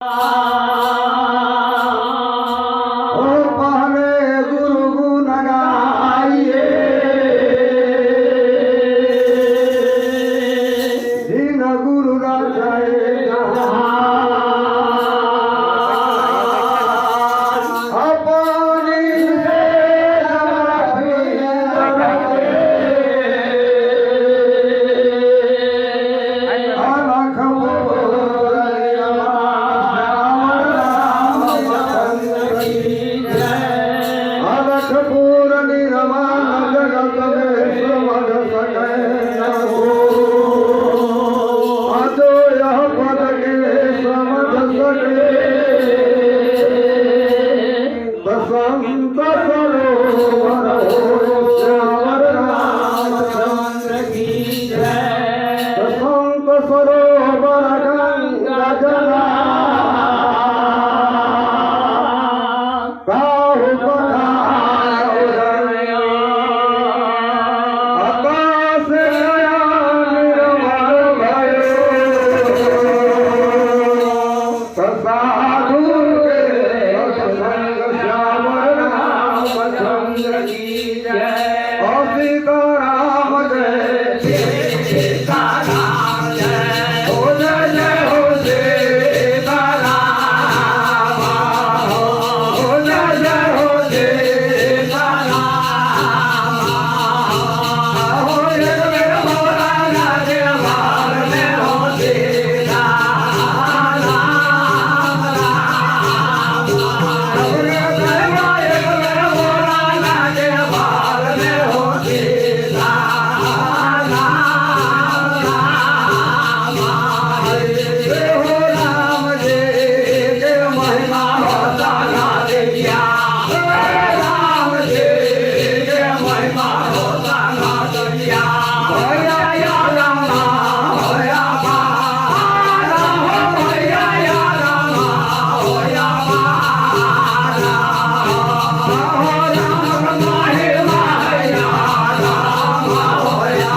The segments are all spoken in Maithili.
ओ पहले गुरु गुण गाइए, दीन गुरु रचाए जहान। अपनी से अलख अलख पूर निर्माण जगत में समझ सके न को। जो यह पद के समझ सके, बसंत सरोवर हो श्यावर रामचंद्र की जय। बसंत सरोवर गंगा जला, काहू पखारु आकाश गया निर्मल भयो, साधु के सत्संग श्यावर रामचंद्र की जय। ओ सीताराम जय सीताराम जय। हो जय जय हो सीताराम, हो जय जय हो सीताराम। हो एक बेर भोला नाचे बाल में हो सीताराम राम। एक बेर भोला नाचे बाल में हो सीताराम राम। जय हो राम जी के महिमा होता ना दिया, राम जी के महिमा होता ना दिया। भैया या रामा होया बारा, हो भैया या रामा होया बारा, हो राम महिमा या राम होया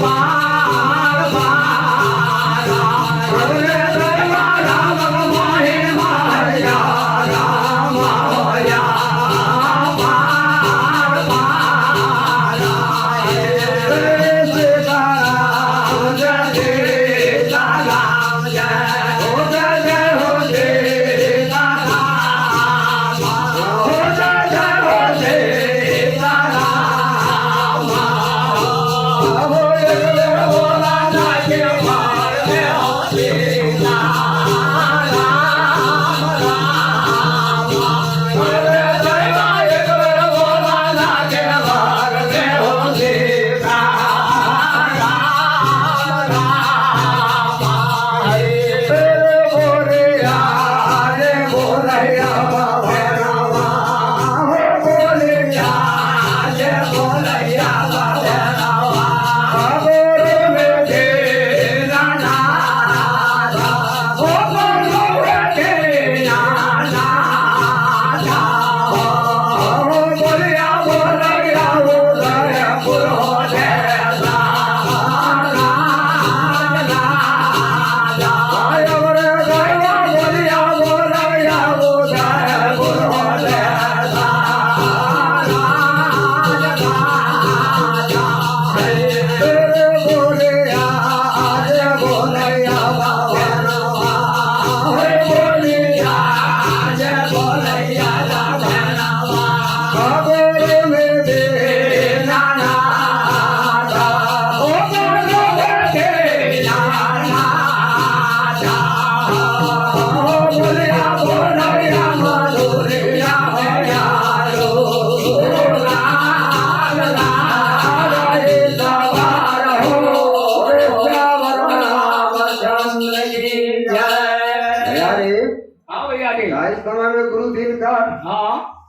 बार बारा। राम महिमा या राम होया बार बारा। सीताराम जय सीताराम जय हो जय जय हो सीताराम, हो जय जय हो सीताराम। हो एक बेर भोला नाचे बाल में हो सीताराम राम। एक बेर भोला नाचे बाल में हो सीताराम राम। बोलिया रे बोलैया बाबा रामा, हो बोलिया रे बोलैया बाबा रामा। बोलो में नाना, हो बोलो में नाना, हो बोलिया बोलैया उदयपुर हो बोलिया बोलैया उदयपुर हो। बोलिया बोलैया बाबा बोलिया बोलैया बाबा सागर में दे नाना, ओ बोलो दे नाना, बोलिया बोलैया मधुरिया यारो लाल लाल सवार हो रामचंद्र की जय। अरे हाँ भैया जी। इस समय में गुरु दिन का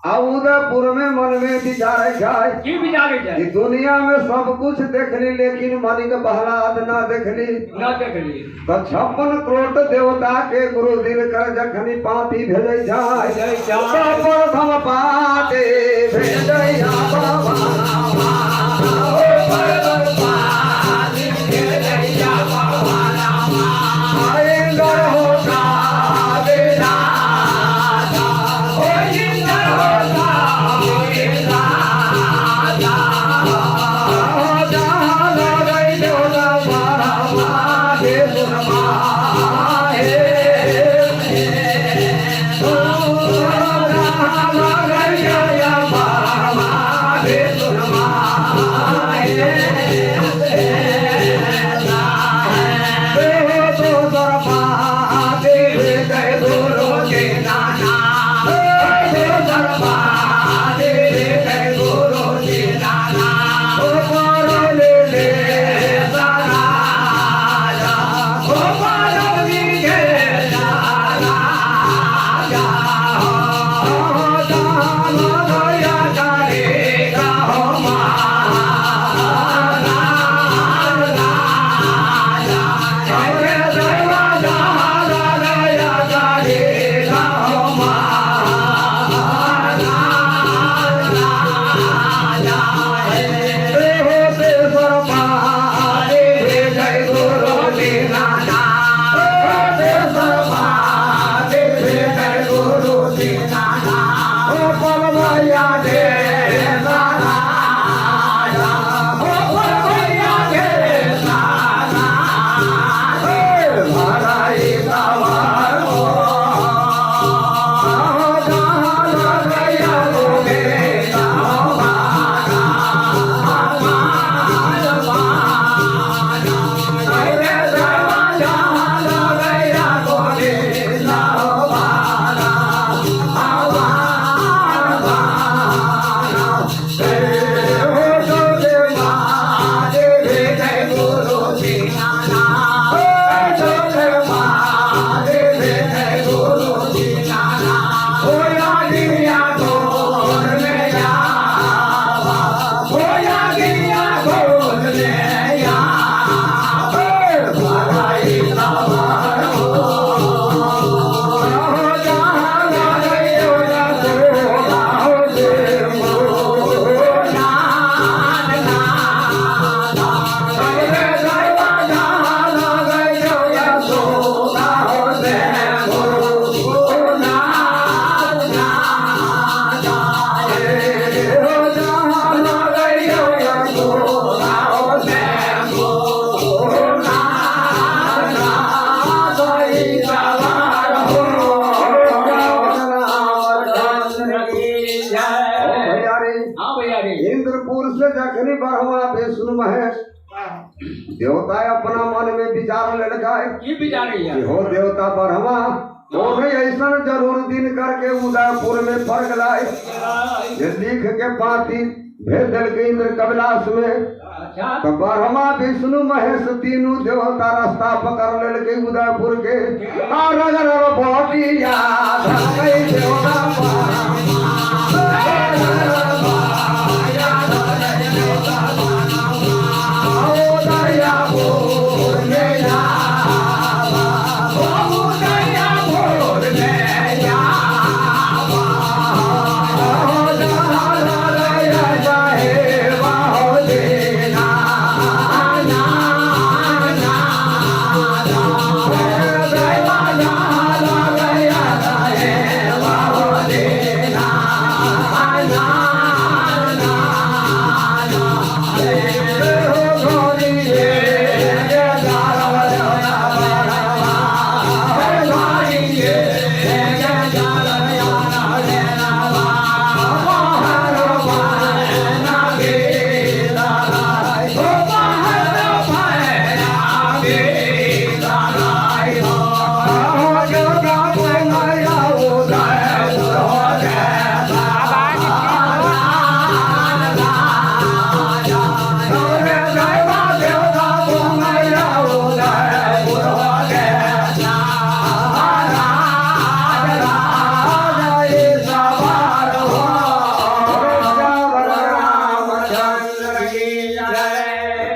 आ उदयपुर में मन में विचार जाए। की विचार कि है? दुनिया में सब कुछ देखली, लेकिन मन के बहलाद ना देखली। न देखली। तो 56 करोड़ देवता के गुरु दिन कर जखनी पाती भेजै जाय, भेजै जाय। तो प्रथम पाते भेजैया बाबा। ओ प्रथम पाती भेजैया बाबा। इंद्र हो। देवता अपना मन में विचार लेलकै की विचारैया कि हो देवता ब्रह्मा तो ऐसा जरूर दिन करके उदयपुर में पड़ गलाय ये लिख के पाती भेज दिल इंद्र कविलास में। अच्छा। तो ब्रह्मा विष्णु महेश तीनों देवता रास्ता पकड़ लेलकै उदयपुर के। आ रग रग बोटिया धरकै देवता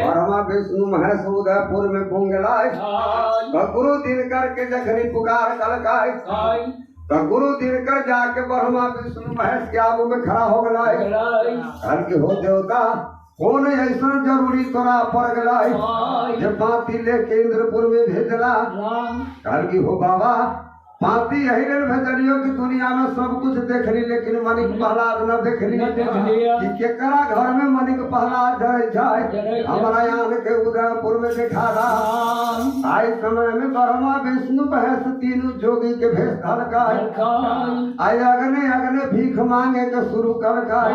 ब्रह्मा विष्णु महेश उदयपुर में पुंगलाय। तो गुरु दिनकर के जखनी पुकार कलकाय तो गुरु दिनकर जाके ब्रह्मा विष्णु महेश के आगू में खड़ा हो गलाय। कहल कि हो देवता कौन ऐसा जरूरी तोरा पड़ गलाय जे पाती लेके इंद्रपुर में भेजला। कहल कि हो बाबा पाती यही लेल भेजलियो कि दुनिया में सब कुछ देखली लेकिन मनिक प्रहलाद न देखली कि केकरा घर में मनिक प्रहलाद जरै छै हमरा आन के उदयपुर में देखा दा। आई समय में ब्रह्मा विष्णु महेश तीनों जोगी के भेष धलकाय। आई अग्नि अग्नि भीख मांगे के शुरू करकाय।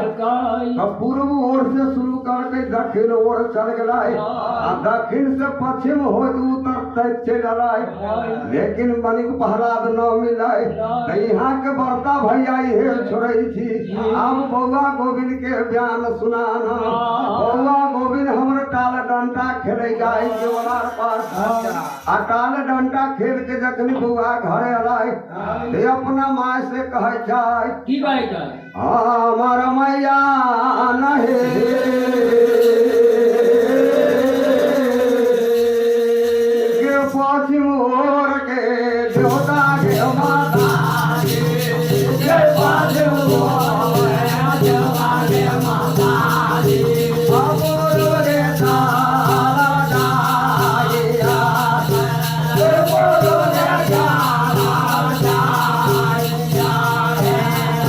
तो पूर्व ओर से शुरू करके दक्षिण ओर चल गलाय आ दक्षिण से पश्चिम हो उत्तर तक चल अलाय लेकिन मनिक प्रहलाद न मिलाय। तो यहाँ के बड़का भैया इहे छोड़ै छी आब बौआ गोविंद के बयान सुनाना। बौआ गोविंद हमर टाल डंटा खेले जाय के ओलार पर आ टाल डंटा खेल के जखन बौआ घरे अलाय ते अपना माय से कहै छै की कहै छै हमार मैया नहे के पश्चिम ओर के देवता के माता के पश्चिम ओर देवता के माता अपूर्व के तारा जाइया पूर्व के तारा जाइया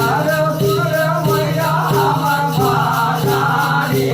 अरे सुर मैया हमर माता रे।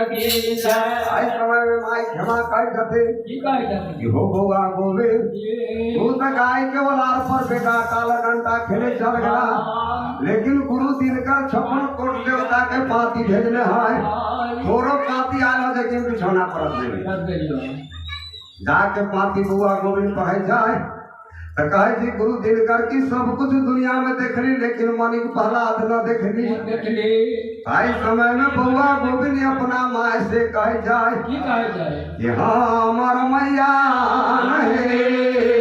की जय। आइ समय में माय क्षमा कहै छथिन। की कहै छथिन? कि हो बौआ गोविंद, तू तऽ गाय के ओलार पर बेटा काल डंटा खेले चल गेला, लेकिन गुरु दिनकर 56 कोट देवता के पाती भेजने है, थोड़ो पाती आयल है लेकिन बिछौना पर रख देली। जाके पाती बौआ गोविंद पढ़े जाए तो कहे जी गुरु दिनकर की सब कुछ दुनिया में देखली लेकिन मनिक प्रहलाद न देखली। देखली। आई समय में बौआ गोविंद अपना माय से कहे जाए की कहै जाए? कि हमर मैया नहीं।